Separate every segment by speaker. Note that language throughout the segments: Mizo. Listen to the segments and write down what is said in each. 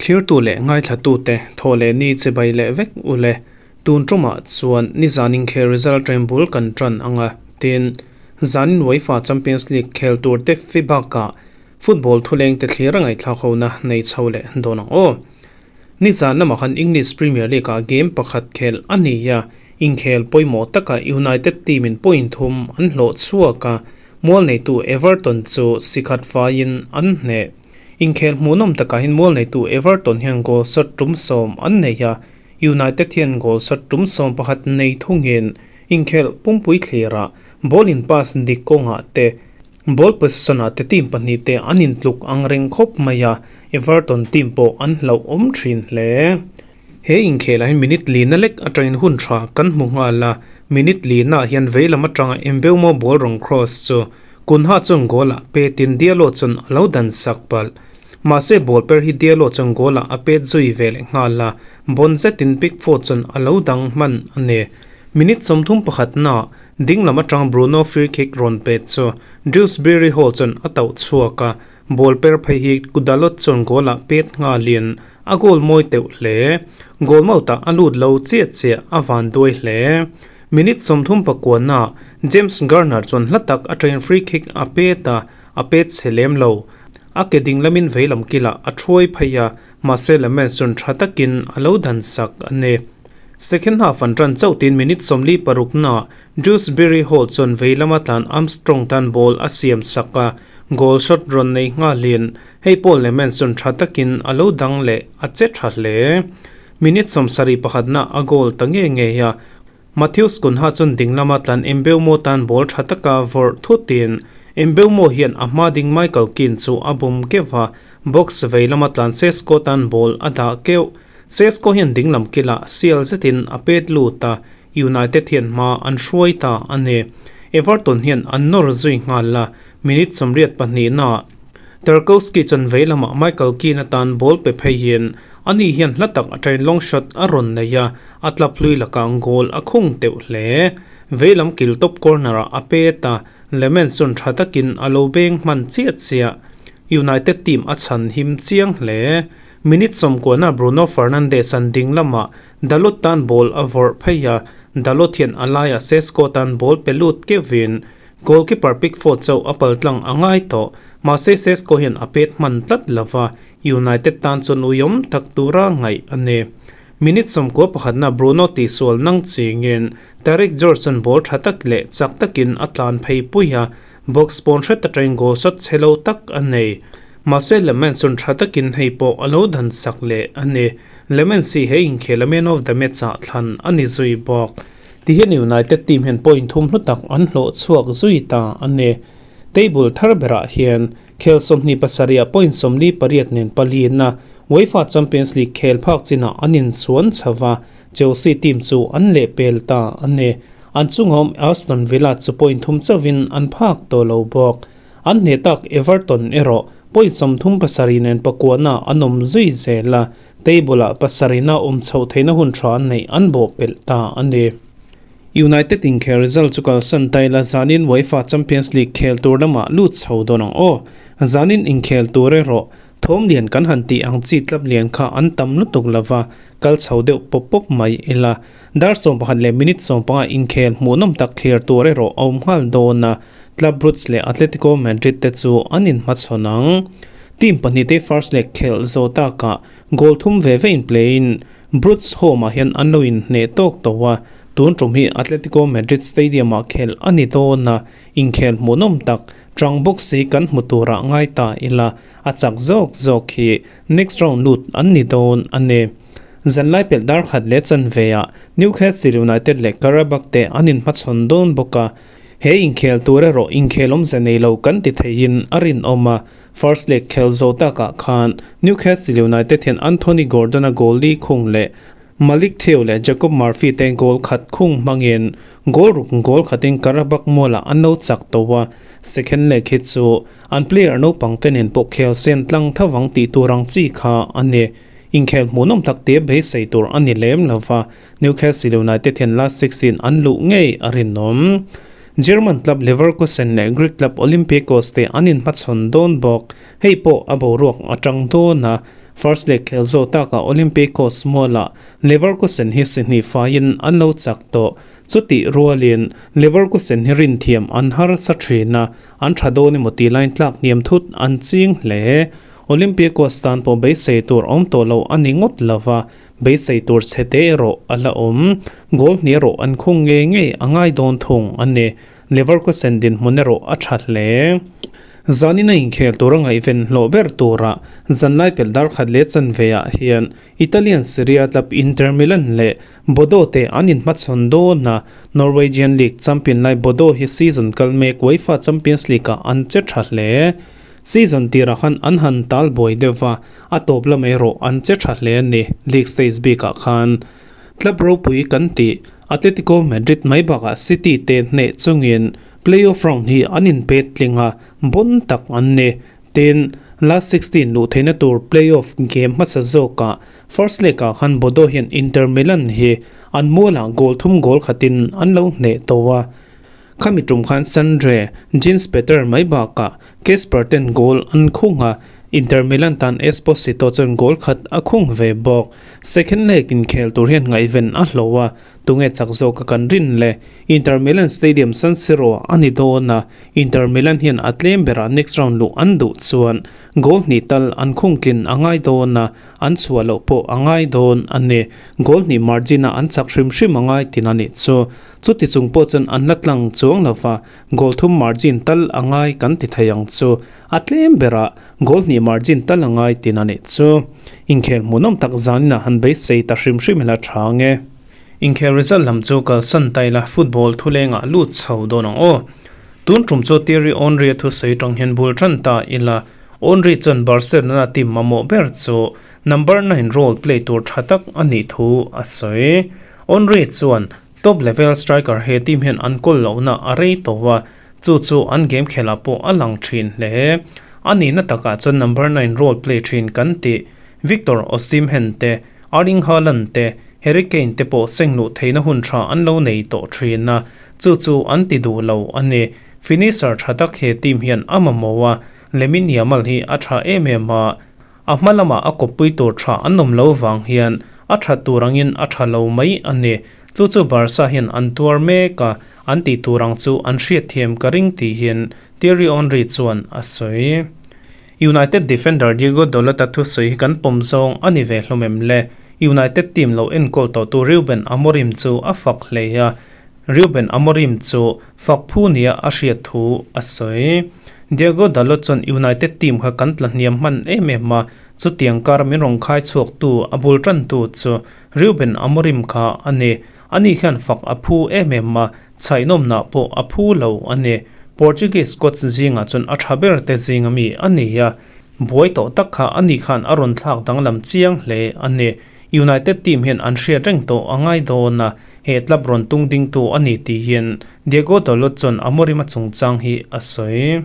Speaker 1: Thlirtu leh ngaithlatute thaw leh ni chibai leh vek u le. Tun tumah chuan nizan inkhel result atangin bul kan tan ang a, tin, zanin UEFA Champions League khel tur te fi bakah football thuleng te thlir a ngaihthlak hona nei chho leh dawn ang aw. Nizan lamah khan English Premier League ah game pakhat khel a ni a, inkhel pawimawh takah United team in point thum an hlawh chhuak a, mual neitu Everton chu sikhat faiin an hneh. Inkhel hmuhnawm takah hian mual neitu Everton hian goal shot tum sawm an nei a, United hian goal shot tum sawm pakhat nei thungin inkhel pumpui thlirah ball in pass dik kawngah te ball possession ah te team pahnih te an intluk ang reng khawp mai a, Everton team pawh an hlauhawm thin hle. He inkhelah hian minute lina lek atangin hun tha kan hmu nghal a, minute lina ah hian veilam atanga Mbeumo ball rawn cross chu Cunha chuan goal ah petin Diallo chuan a lo dan sak palh. Mahse ball per hi Diallo chuan goal ah a pet zui ve leh nghal a, bawn zetin Pickford chuan a lo dang hman a ni. Minute 31 na ding lam atang Bruno free kick rawn pet chu Dewsbury Hall chuan a tauh chhuak a, ball per phei hi Kudalot chuan goal ah pet nghalin a goal mawi teuh hle. Goal mouth-ah a lut lo chiah chiah a van duai hle. Minute 39 na James Garner chuan hla tak atangin free kick a pet a, a pet chhe lem lo. A ke ding lamin veilam kilah a thuai phei a, mahse Lammens chuan tha takin a lo dan sak a ni. Second half an tan chauh tiin minute 46 na Dewsbury Hall chuan vei lama tlan Armstrong tan ball a siam sak a, goal shot rawn nei nghalin hei pawh Lammens chuan tha takin a lo dang leh a che tha hle. Minute 71 na a goal ta nge nge a, Matheus Cunha chuan ding lama tlan Mbeumo tan ball tha taka vawrh thutin Mbeumo hian a hma ding Michael Keane chu a bum keuh a, box vei lama tlan Sesko tan ball a dah keuh. Sesko hian dinglam kilah sial zetin a pet lut a, United hian hma an hruai ta a ni. Everton hian an nawr zui nghal a, minute 82 naah Tarkowski chuan vei lamah Michael Keane atan ball pe pheiin ani hian hla tak atangin long shot a rawn nei a, a tlap hlui lakah goal a khung teuh hle. Vei lam kil top corner ah a pet a, Lammens chuan tha takin a lo beng hman chiah chiah. United team a chhan him chiang hle. Minute 90 ah Bruno Fernandes an ding lamah Dalot tan ball a vawrh phei a, Dalot hian a laiah Sesko tan ball pe lut keuhin goalkeeper Pickford chauh a pal tlang a ngai tawh. Mahse Sesko hian a pet hman tlat lova, United tan chuan uiawm tak tura ngaih a ni. Minute 91 ah Bruno tihsual nang chingin Tyrique George chuan ball tha tak leh chak takin a tlan phei pui a, Box pawn hret atangin goal shot chhe lo tak a nei. Mahse Lammens chuan tha takin hei pawh a lo dan sak leh a ni. Lammens hi he inkhel a man of the match ah thlan a ni zui bawk. Tihian United team hian point thum hlu tak an hlawh chhuak zui ta a ni. Table thar berah hian khel 27 ah point 48 nen pali na UEFA Champions League khel phak chinah an inchuan chho va, Chelsea team chu an lehpel ta a ni. An chungawm Aston Villa chu point thum chauhin an phak tawh lo bawk. An hneh tak Everton erawh point 37 nen pakuahna an awm zui zel a, table ah pasarihna awm chhoh theihna hun tha an neih an bawh pelh ta a ni. United inkhel result chu kalsan ta ila zanin UEFA Champions League khel tur lamah lut chho dawn ang aw. Zanin inkhel tur erawh Thawm lian kan han tih ang chi tlap lian kha an tam lutuk lova, kal chho deuh pawp pawp mai ila. Dar 11 leh minute 15 inkhel hmuhnawm tak thlir tur erawh a awm nghal dawn a, Club Brugge leh Atletico Madrid te chu an inhmachhawn ang. Team pahnih te first leg khelh zawh takah goal thum ve ve in play in Brugge home ah hian an lo inhneh tawk tawh a, tun tum hi Atletico Madrid stadium ah khelh a ni dawn a, inkhel hmuhnawm tak Chang bawk si kan hmu turah ngai ta ila, a chak zawk zawk hi next round lut an ni dawn a ni. Zanlai pelh dar khat leh chanve ah Newcastle United leh Qarabag te an inhmachhawn dawn bawk a, he inkhel tur erawh inkhel awmze nei lo kan ti theihin a rinawm a, first leg khel zo takah khan Newcastle United hian Anthony Gordon-a goal li khung leh Malick Thiaw leh Jacob Murphy te goal khat khung hmangin goal ruk goal khatin Qarabag mualah an lo chak tawh a, second leg hi chu an player naupang te nen pawh khel sen tlang thavang tih tur ang chi kha a ni. Inkhel hmuhnawm tak te beisei tur a ni lem lova, Newcastle United hian last 16 an luh ngei a rinawm. German club Leverkusen leh Greek club Olympiakos te an inhmachhawn dawn bawk. Hei pawh a boruak a tang dawn a, first leg khel zawh takah Olympiakos mualah Leverkusen hi si hnih faiin an lo chak tawh. Chutih rualin Leverkusen hi rinthiam an harsa thin a, an tha dawn emaw tih lain tlak hniam thut an ching hle. Olympiakos tan pawh beisei tur awm tawh lo a ni ngawt lova, Beisei tur chhe te erawh a la awm. Goal hnih erawh an khung ngei ngei a ngai dawn thung a ni. Leverkusen dinhmun erawh a tha hle. Zanin a inkhel tur a ngaihven hlawh ber turah zanlai pelh dar khat leh chanve ah hian Italian Serie A club Inter Milan leh Bodo te an inhmachhawn dawn a. Norwegian League champion lai Bodo hi season kal mek UEFA Champions League ah an che tha hle. Season tirah khan an han tal buai deuh va, a tawp lam erawh an che tha hle a ni. League stage bikah khan club ropui kan tih Atletico Madrid mai bakah City te hneh chungin play-off round hi an inpet tling a, bon tak an ni. Tin, last 16 luh theihna tur play-off game hmasa zawkah first leg-ah khan Bodo hian Inter Milan hi an mualah goal thum goal khatin an lo hneh tawh a. Khami tum khan Sandre, Jens Peter mai bakah Kasper ten goal an khung a, Inter Milan tan Esposito chuan goal khat a khung ve bawk. Second leg inkhel tur hian ngaihven a hlo a, tunge chak zawk a kan rin le? Inter Milan Stadium San Siro a ni dawn a, Inter Milan hian a tlem berah next round luh an duh chuan goal hnih tal an khung tlin a ngai dawn a, an chhuah loh pawh a ngai dawn a ni. Goal hnih margin a an chak hrim hrim a ngai tin a nih chu. Chuti chung pawh chuan an la tlang chuang lo va, goal thum margin tal a ngai kan ti thei ang chu. A tlem berah goal hnih margin tal a ngai tin a nih chu. Inkhel hmuhnawm tak zaninah han beisei ta hrim hrim ila tha nge. Inkhel result lam chu kalsan ta ila football thulengah lut chho dawn ang aw. Tun tum chu Thierry Henry a thusawi tang hian bul tan ta ila Henry chuan Barcelona team mamawh ber chu number 9 role play tur tha tak a nih thu a sawi. Henry chuan Top level striker he team hian an kawl lohna a rei tawh a, chu chu an game khelah pawh a lang thin hle. A nihna takah chuan number 9 role play thin kan tih Victor Osimhen te, Erling Haaland te, Harry Kane te pawh seng luh theihna hun tha an lo nei tawh thin a, chu chu an ti duh lo a ni. Finisher tha tak he team hian a mamawh a, Lamine Yamal hi a tha em em a, A hma lamah a kawppui tur tha an awm lo vang hian a tha tur angin a tha lo mai a ni. Chu chu Barca hian an tuar mek a, an tih tur ang chu an hriatthiam ka ring tih hian Thierry Henry chuan a sawi. United defender Diego Dalot-a thusawi hi kan pawm zawng a ni ve hlawm em le? United team lo enkawl tawhtu Ruben Amorim chu a fak hle a, Ruben Amorim chu fak phu nia a hriat thu a sawi. Diogo Dalot chuan United team kha kan tla hniam hman em em a, chutiang kar min rawn khai chhuaktu a bul tantu chu Ruben Amorim kha a ni. Ani hian fak a phu em em a, chhaihnawmnah pawh a phu lo a ni. Portuguese coach zingah chuan a tha ber te zinga mi a ni a, buai tawh tak kha ani khan a rawn thlak danglam chiang hle a ni. United team hian an hriat reng tawh a ngai dawn a, he club rawn tung dingtu a ni tih hian Diego Dalot chuan Amorim-a chungchang hi a sawi.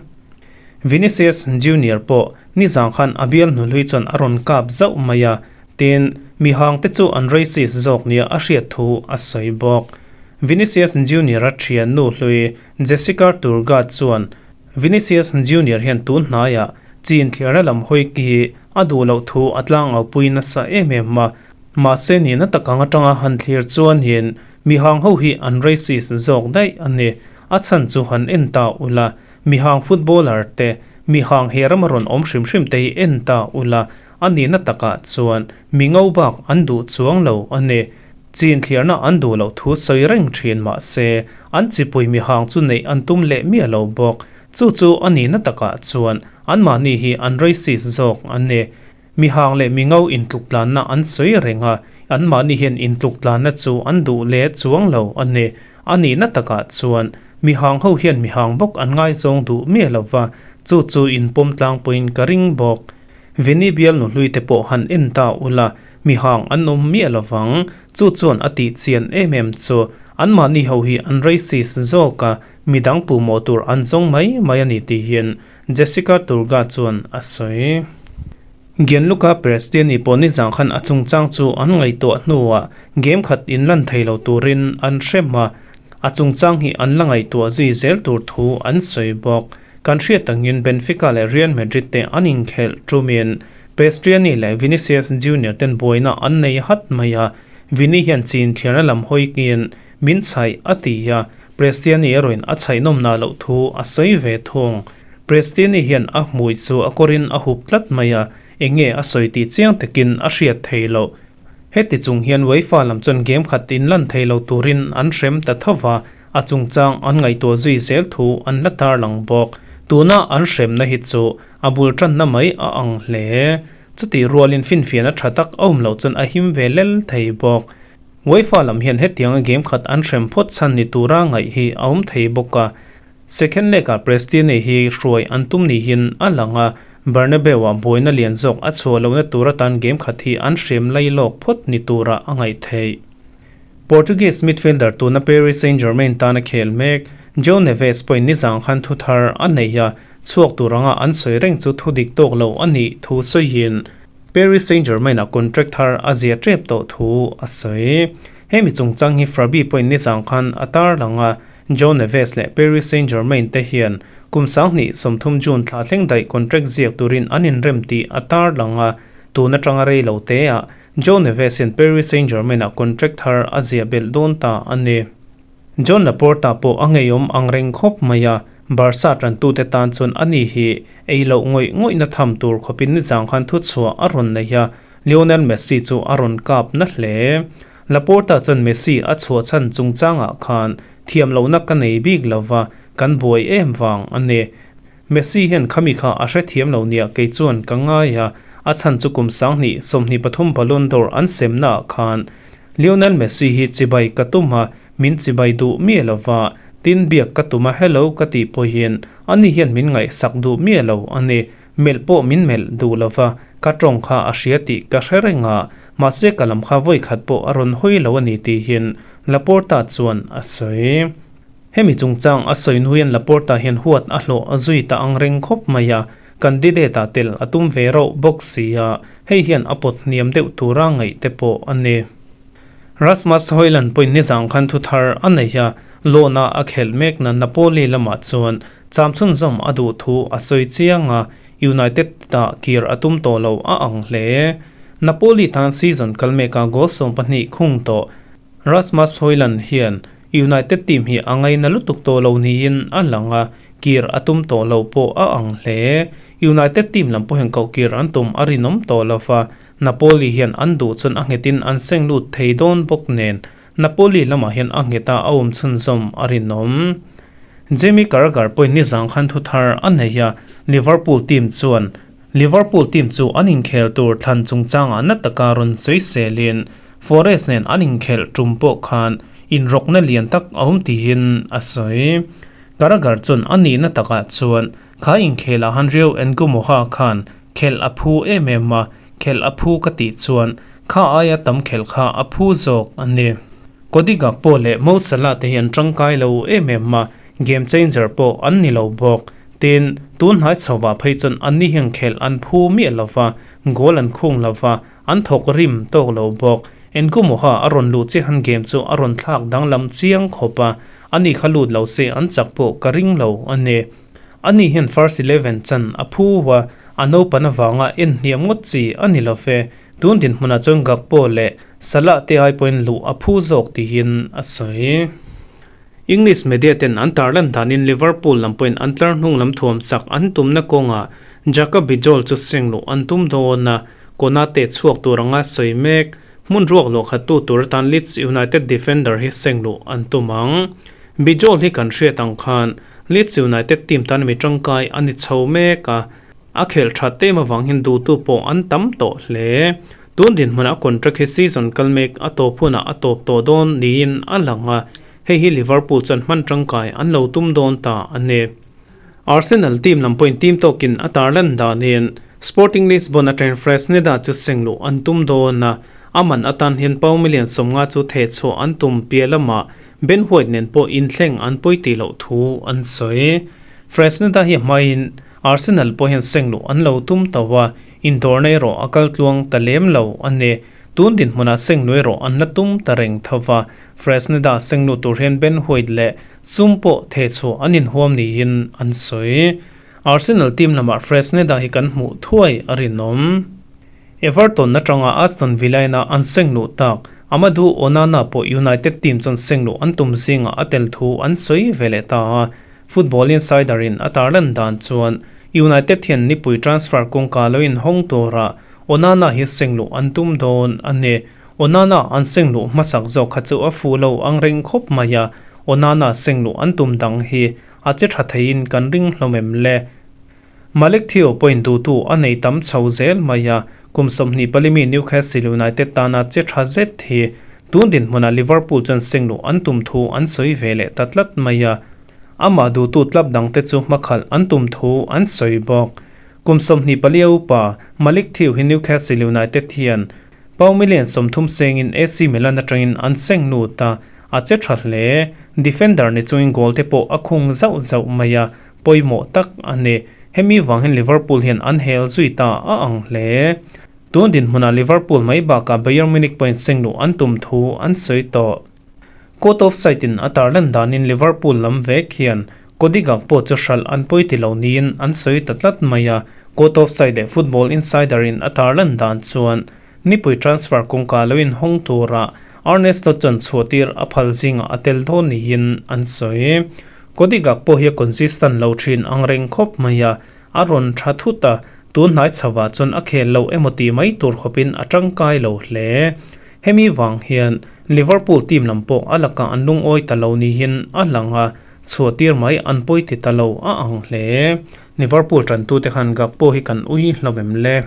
Speaker 1: Vinicius Junior pawh nizang khan a bial hnuhlui chuan a rawn kap zauh mai a, tin, mihang te chu an racist zawk nia a hriat thu a sawi bawk. Vinicius Junior-a thian nu hlui Jessica Turgat chuan Vinicius Junior hian tun hnaiah chin thliarna lam hawi hi A duh loh thu a tlangau-pui nasa em em a, mahse nihna tak ang atanga han thlir chuan hian mihang ho hi an racist zawk daih a ni. A chhan chu han en ta ula, mihang footballer te, mihang he rama rawn awm hrim hrim te hi en ta ula, a nihna takah chuan mi ngo bak an duh chuang lo a ni. Chin thliarna an duh loh thu sawi reng thin mahse an chipui mihang chu neih an tum leh miah lo bawk. Chu chu a nihna takah chuan anmahni hi an racist zawk an ni. Mihang leh mingo intluktlanna an sawi reng a, anmahni hian intluktlanna chu an duh leh chuang lo a ni. A nihna takah chuan mihang ho hian mihang bawk an ngaizawng duh miah lo va, chu chu inpawm tlangpuiin ka ring bawk. Vini bial nuhlui te pawh han en ta ula, mihang an awm miah lo vang. Chu chuan a tih chian em em chu anmahni ho hi an racist zawk a, Midang puhmawh tur an zawng mai mai a ni tih hian Jessica Turga chuan a sawi. Gianluca Prestianni pawh nizang khan a chungchang chu an ngaihtuah hnuah game khat inlan thei lo turin an hrem a. A chungchang hi an la ngaihtuah zui zel tur thu an sawi bawk. Kan hriat angin Benfica leh Real Madrid te an inkhelh ṭumin Prestianni leh Vinicius Junior ten buaina an nei hat mai a, Vini hian chin thiarna lam hawikin min chhaih a ti a, Prestianni erawhin a chhaihnawmna loh thu a sawi ve thung. Prestianni hian a hmui chu a kawrin a hup tlat mai a, eng nge a sawi tih chiang takin a hriat thei loh. Heti chung hian UEFA lam chuan game khat inlan thei lo turin an hrem ta tho va, a chungchang an ngaihtuah zui zel thu an la tarlang bawk. Tuna an hremna hi chu a bul tanna mai a ang hle. Chutih rualin finfiahna tha tak a awm loh chuan a him ve lel thei bawk. UEFA lam hian hetianga game khat an hrem phawt chhan ni tura ngaih hi a awm thei bawk a. Second leg-ah Prestianni hi hruai an tum niin a lang a, Bernabeu-ah buaina lian zawk a chhuah lohna tur atan game khat hi an hrem lai lawk phawt ni tura a ngaih theih. Portuguese midfielder tuna Paris Saint-Germain tana khel mek João Neves pawhin nizang khan thu thar a nei a, chhuak tur anga an sawi reng chu thu dik tawk lo a nih thu sawiin Paris Saint-Germain-ah contract thar a zia tep tawh thu a sawi. Hemi chungchang hi Fabi pawhin nizang khan a tarlang a, João Neves leh Paris Saint-Germain te hian kum 2030 June thla thleng daih contract ziak turin an inrem tih a tarlang a, tun atanga rei lo teah João Neves hian Paris Saint-Germain-ah contract thar a ziah belh dawn ta a ni. Joan Laporta pawh a ngeiawm ang reng khawp mai a, Barca tantute tan chuan ani hi ei loh ngawih ngawihna tham tur khawpin nizang khan thuchhuah a rawn nei a, Lionel Messi chu a rawn kap na hle. Laporta chuan Messi a chhuah chhan chungchangah khan thiam lohna ka nei bik lova, kan buai em vang a ni. Messi hian khami kha a hrethiam lo nia kei chuan ka ngai a, a chhan chu kum 2023 Ballon d'Or an semnaah khan Lionel Messi hi chibai ka tum a, min chibai duh miah lova, tin biak ka tum a hello ka tih pawhin ani hian min ngaihsak duh miah lo a ni. Melh pawh min melh duh lova, ka tawng kha a hria tih ka hre reng a, mahse ka lam kha vawi khat pawh a rawn hawi lo a ni tihin Laporta chuan a sawi. Hemi chungchang a sawi hnuian Laporta hian huat a hlawh a zui ta ang reng khawp mai a, candidate ah tel a tum ve rauh bawk si a, hei hian a pawt hniam deuh tura ngaih te pawh a ni. Rasmus Hojlund pawhin nizang khan thu thar a nei a, loan a a khelh mekna Napoli lamah chuan cham chhunzawm a duh thu a sawi chiang a, United ah kir a tum tawh lo a ang hle. Napoli tan season kal meka goal 12 khung tawh Rasmus Hojlund hian United team hi a ngaina lutuk tawh lo niin a lang a, kir a tum tawh lo pawh a ang hle. United team lam pawhin koh kir an tum a rinawm tawh lo va, Napoli hian an duh chuan a nghetin an seng lut thei dawn bawk nen Napoli lamah hian a ngheta a awm chhunzawm a rinawm. Jamie Carragher pawhin nizang khan thu thar a nei a, Liverpool team chuan Liverpool team chu an inkhel tur thlan chungchangah na taka rawn sawi selin Forest nen an inkhelh tum pawh khan inrawkna lian tak a awm tiin a sawi. Carragher chuan a nihna takah chuan kha inkhelah han Rio Ngumoha khan khelh a phu em em a, khelh a phu ka tih chuan kha aia tam khelh kha a phu zawk a ni. Cody Gakpo leh Mo Salah te hi an tangkai lo em em a, game changer pawh an ni lo bawk. Tin, tun hnai chhovah phei chuan anni hian khelh an phu miah lo va, goal an khung lo va, an thawk rim tawk lo bawk. Enkumoha a rawn luh chiah han game chu a rawn thlak danglam chiang khawp a, ani kha lut lo se an chak pawh ka ring lo a ni. Ani hian first 11 chan a phu a, a naupan avanga en hniam ngawt chi a ni lo ve. Tun dinhmunah chuan Gakpo leh Salah te ai pawhin luh a phu zawk tihin a sawi. English media ten an tarlan danin Liverpool lam pawhin an tlar hnung lam thuam chak an tumna kawngah Jaka Bijol chu seng luh an tum dawn a, Konate chhuak tur anga sawi mek. Hmun ruak luah khattu tur atan Leeds United defender hi seng luh an tum ang. Bijol hi kan hriat ang khan Leeds United team tan mi tangkai a ni chho mek a, a khelh that em avang hian duhtu pawh an tam tawh hle. Tun dinhmunah contract hi season kal mek a tawp hunah a tawp tawh dawn niin a lang a, hei hi Liverpool chuan hman tangkai an lo tum dawn ta a ni. Arsenal team lam pawhin team tawkin a tarlan danin Sporting Lisbon atangin Fresneda chu seng luh an tum dawn a, a man atan hian pound million 50 chu theh chhuah an tum piah lamah Ben White nen pawh inthleng an pawi tih loh thu an sawi. Fresneda hi a hmain Arsenal pawh hian seng luh an lo tum tawh a, indawrna erawh a kal tluang ta lem lo a ni. Tun dinhmunah seng nuai rawh an la tum ta reng tho va, Fresneda seng luh tur hian Ben White leh sum pawh thehchhuah an inhuam niin an sawi. Arsenal team lamah Fresneda hi kan hmuh thuai a rinawm. Everton atanga Aston Villa ina an seng luh tak Amadou Onana pawh United team chuan seng luh an tum zingah a tel thu an sawi ve leh ta a. Football Insider in a tarlan dan chuan United hian nipui transfer kawngka lo inhawng tura Onana hi seng luh an tum dawn a ni. Onana an seng luh hmasak zawk kha chu a fuh lo ang reng khawp mai a, Onana seng luh an tum dang hi a che tha theiin kan ring hlawm em le? Malik Theo pawhin duhtu a nei tam chho zel mai a, kum 24 mi Newcastle United tana che tha zet hi tun dinhmunah Liverpool chuan seng luh an tum thu an sawi ve leh ta tlat mai a, amah duhtu club dangte chu hmakhalh an tum thu an sawi bawk. Kum 24 upa Malik Thiaw hi Newcastle United hian pound million 30 sengin AC Milan atangin an seng lut a, a che tha hle. Defender ni chungin goal te pawh a khung zauh zauh mai a, pawimawh tak a ni. Hemi vang hian Liverpool hian an hel zui ta a ang hle. Tun dinhmunah Liverpool mai bakah Bayern Munich pawhin seng luh an tum thu an sawi tawh. Court of Sight in a tarlan danin Liverpool lam vek hian Cody Gakpo chu hralh an pawi ti lo niin an sawi ta tlat mai a, Court of Sight leh Football Insider in a tarlan dan chuan nipui transfer kawngka lo inhawng tura Arne Slot chuan chhuahtir a phal zingah a tel dawn niin an sawi. Cody Gakpo hi a consistent lo thin ang reng khawp mai a, a rawn tha thut a, tun hnai chhovah chuan a khel lo emaw tih mai tur khawpin a tangkai lo hle. Hemi vang hian Liverpool team lam pawh a lakah an lungawi ta lo niin a lang a, chhuahtir mai an pawi ti ta lo a ang hle. Liverpool tantute khan Gakpo hi kan ui hlawm em le?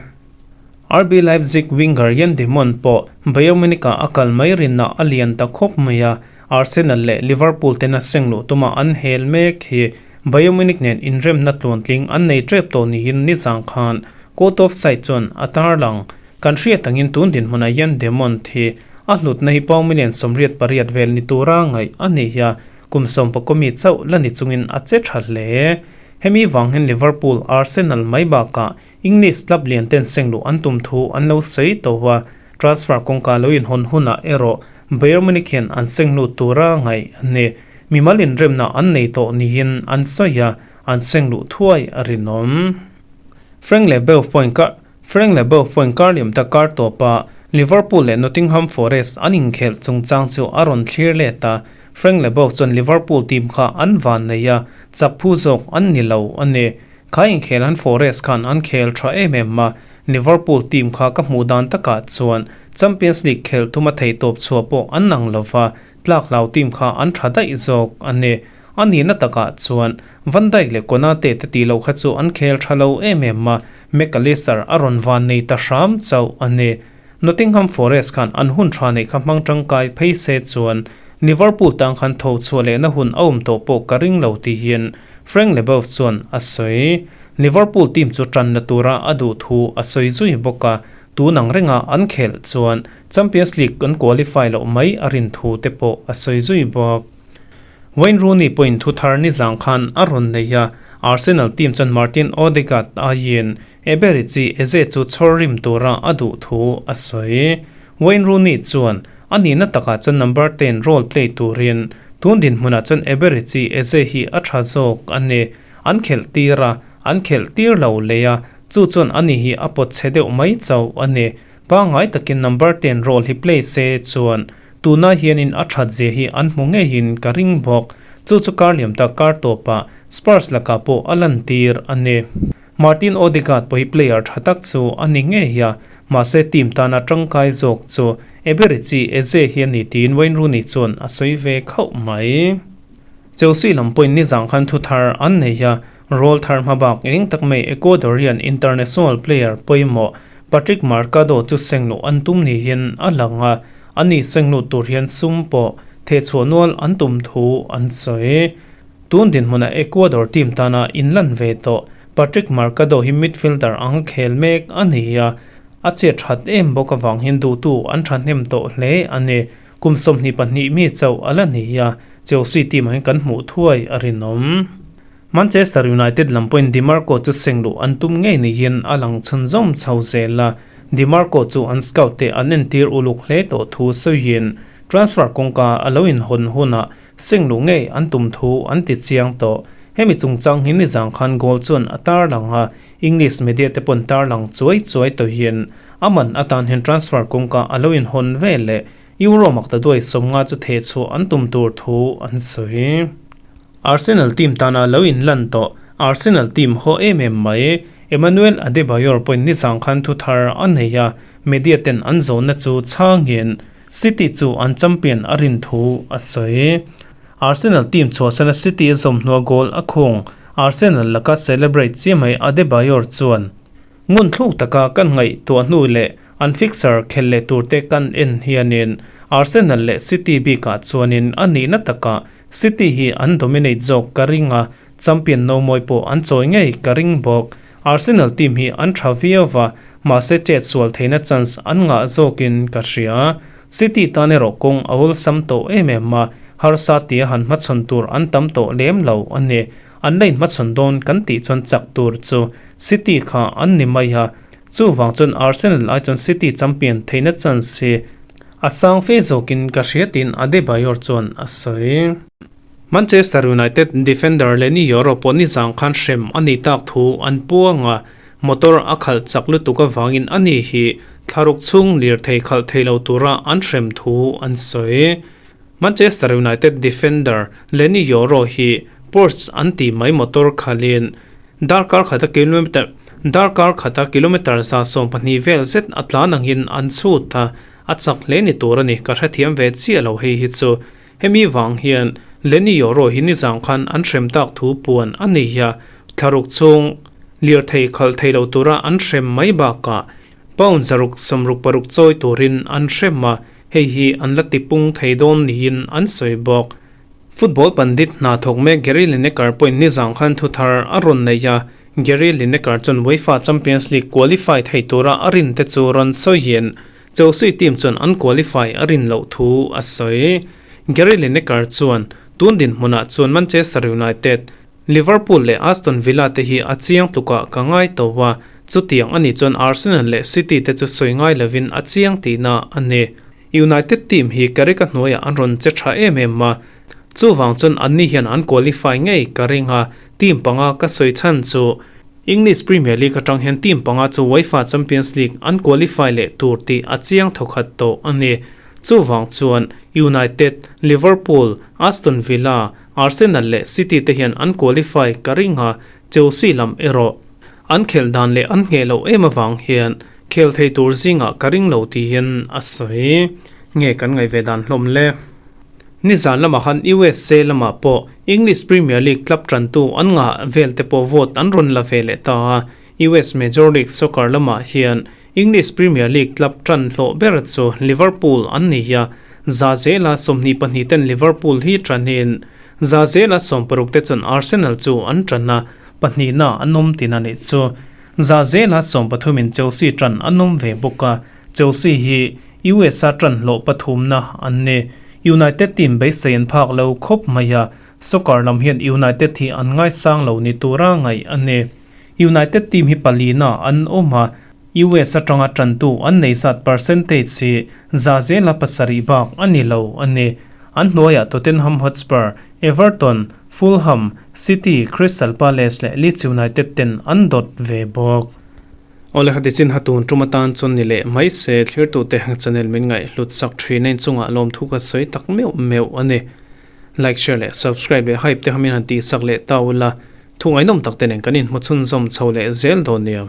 Speaker 1: RB Leipzig winger Yann Demon pawh Bayern Munich-ah a kal mai rinna a lian ta khawp mai a, Arsenal leh Liverpool tena seng luh tuma an hel mek hi Bayern Munich nen inremna tluantling an nei tep tawh niin nizang khan Court of Sight chuan a tarlang. Kan hriat angin tun dinhmunah hian Demont hi a hlutna hi pound million 88 vel ni tura ngaih a ni a, kum 11 mi chauh la ni chungin a che tha hle. Hemi vang hian Liverpool, Arsenal mai bakah English club lian ten seng luh an tum thu an lo sawi tawh a, transfer kawngka lo inhawn hunah erawh Bayern Munich hian an seng lut tura ngaih a ni. Mimal inremna an nei tawh niin an sawi a, an seng luh thuai a rinawm. Frank Leboeuf pawhin ka Frank Leboeuf pawhin kar liam ta kar tawpa Liverpool leh Nottingham Forest an inkhelh chungchang chu a rawn thlir let a, Frank Leboeuf chuan Liverpool team kha an van nei a, chak phu zawk an ni lo a ni. Kha inkhel han Forest khan an khel tha em em a, Liverpool team kha ka hmuh dan takah chuan Champions League khelh thuma thei tawp chhuah pawh an nang lova, tlak hlau team kha an tha daih zawk a ni. A nihna takah chuan Van Dijk leh Konate te tih loh kha chu an khel tha lo em em a, Mac Allister a rawn van nei ta hram chauh a ni. Nottingham Forest khan an hun tha neih kha hmang tangkai phei se chuan Liverpool tang khan tho chhuah lehna hun a awm tawh pawh ka ring lo tihin Frank Leboeuf chuan a sawi. Liverpool team chu tanna tura a duh thu a sawi zui bawk a, tun ang renga an khelh chuan Champions League an qualify loh mai a rin thu te pawh a sawi zui bawk. Wayne Rooney pawhin thu thar nizang khan a rawn nei a, Arsenal team chuan Martin Odegaard aiin Eberechi Eze chu chhawr rim tura a duh thu a sawi. Wayne Rooney chuan a nihna takah chuan number 10 role play turin tun dinhmunah chuan Eberechi Eze hi a tha zawk a ni. An khelh tir a, an khelh tir lo leh a, chu chuan ani hi a pawt chhe deuh mai chauh a ni. Pangngai takin number 10 role hi play se chuan tuna hianin a that zia hi an hmu ngeiin ka ring bawk. Chu chu kar liam tak kar tawpah Spurs lakah pawh a lan tir a ni. Martin Odegaard pawh hi player tha tak chu a ni ngei a, mahse team tana tangkai zawk chu Eberechi Eze hi a ni tiin Wayne Rooney chuan a sawi ve khauh mai. Chelsea lam pawhin nizang khan thu thar an nei a, role thar hma bak eng tak mai Ecuadorian international player pawimawh Patrick Mercado chu sengluh an tum niin a lang a, ani sengluh tur hian sum pawh thehchhuah nual an tum thu an sawi. Tun dinhmunah Ecuador team tana inlan ve tawh Patrick Mercado hi midfielder ang khel mek a ni a, a chet that em bawk avang hian duhtu an thahnem tawh hle a ni. Kum 22 mi chauh a la ni a, Chelsea team ah hian kan hmuh thuai a rinawm. Manchester United lam pawhin Di Marco chu sengluh an tum ngei niin a lang chhunzawm chho zel a. Dimarco chu an scout te an entir uluk hle tawh thu sawiin transfer kawngka a lo inhawn hunah seng luh ngei an tum thu an ti chiang tawh. Hemi chungchang hi nizang khan goal chuan a tarlang a, English media te pawn tarlang chuai chuai tawhin a man atan hian transfer kawngka a lo inhawn ve leh Euro maktaduai 50 chu thehchhuah an tum tur thu an sawi. Arsenal team tana lo inlan tawh Arsenal team haw em em mai. Emmanuel Adebayor pawhin nizang khan thu thar a nei a, media ten an zawnna chu chhangin City chu an champion a rin thu a sawi. Arsenal team chhuahsana City a zawm hnua goal a khung Arsenal laka celebrate chiah mai Adebayor chuan, Ngun thluk taka kan ngaihtuah hnu leh an fixture khel leh turte kan en hianin Arsenal leh City bikah chuanin a nihna takah City hi an dominate zawk ka ring a, champion no mawi pawh an chawi ngei ka ring bawk. Arsenal team hi an tha viau va, mahse chet sual theihna chance an ngah zawkin ka hria. City tan erawh kawng a awlsam tawh em em a, harsa tia han hmachhawn tur an tam tawh lem lo a ni. An la inhmachhawn dawn kan tih chuan chak tur chu City kha an ni mai a, chuvang chuan Arsenal ai chuan City champion theihna chance hi A sang fe zawkin ka hria tiin Adebayor chuan a sawi. Manchester United defender Leny Yoro pawh nizang khan hrem a nih tak thu an puang a, motor a khalh chak lutuk avangin a ni hi thlaruk chhung lirthei khalh thei lo tura an hrem thu an sawi. Manchester United defender Leny Yoro hi Porsche an tih mai motor khalhin Darkar khata kilometer Darkar khata kilometer 120 vel zet a tlan angin an chhut a, a chak hle ni tur a ni, ka hrethiam ve chiah lo hei hi chu. Hemi vang hian Leny Yoro hi nizang khan an hrem tak thu puan a nei a, thlaruk chhung lirthei khalh thei lo tura an hrem mai bakah pound 666 chawi turin an hrem a, hei hi an la tipung thei dawn niin an sawi bawk. Football pandit hna thawk mek Gary Lineker pawhin nizang khan thu thar a rawn nei a, Gary Lineker chuan UEFA Champions League qualify thei tura a rin te chu rawn sawiin Chelsea team chuan an qualify a rin loh thu a sawi. Gary Lineker chuan tun dinhmunah chuan Manchester United, Liverpool leh Aston Villa te hi a chiang tlukah ka ngai to a, chutiang a nih chuan Arsenal leh City te chu sawi ngai lovin a chiang tihna a ni. United team hi Carrick a hnuaiah an rawn che tha em em a, chuvang chuan anni hian an qualify ngei ka ring a, team panga ka sawi chhan chu English Premier League atang hian team panga chu UEFA Champions League an qualify leh tur tih a chiang thawkhat tawh a ni. Chuvang chuan United, Liverpool, Aston Villa, Arsenal leh City te hian an qualify ka ring a, Chelsea lam erawh an khelh dan leh an ngheh loh em avang hian Khel thei tur zingah ka ring lo tiin a sawi. Nge kan ngaih ve dan hlawm le? Nizan lamah khan USA lamah pawh English Premier League club tantu an ngah vel te pawh vote an rawn la ve leh ta a. US Major League Soccer lamah hian English Premier League club tan hlawh ber chu Liverpool an ni a, za zela 22 ten Liverpool hi tanin za zela 60 te chuan Arsenal chu an tan a, pahnihna an awm tin a nih chu. Za zela 13 in Chelsea tan an awm ve bawk a, Chelsea hi US-a tan hlawh pathumna an ni. United team beisei an phak lo khawp mai a, soccer lam hian United hi an ngaisang lo ni tura ngaih a ni. United team hi palina an awm a, US atanga tantu an nei zat percentage hi za zela 7 bak a ni lo a ni. An hnuaiah Tottenham Hotspur, Everton, Fulham, City, Crystal Palace leh Leeds United ten an dawt ve bawk. Awle khati chin ha tun tum atan chuan ni leh mai se thlirtute channel min ngaih hlut sak thin a inchungah lawmthu ka sawi tak meuh meuh a ni. Like, share leh subscribe leh hype te kha min han tihsak leh ta ula, thu ngaihnawm tak te nen kan inhmu chhunzawm chho leh zel dawn nia.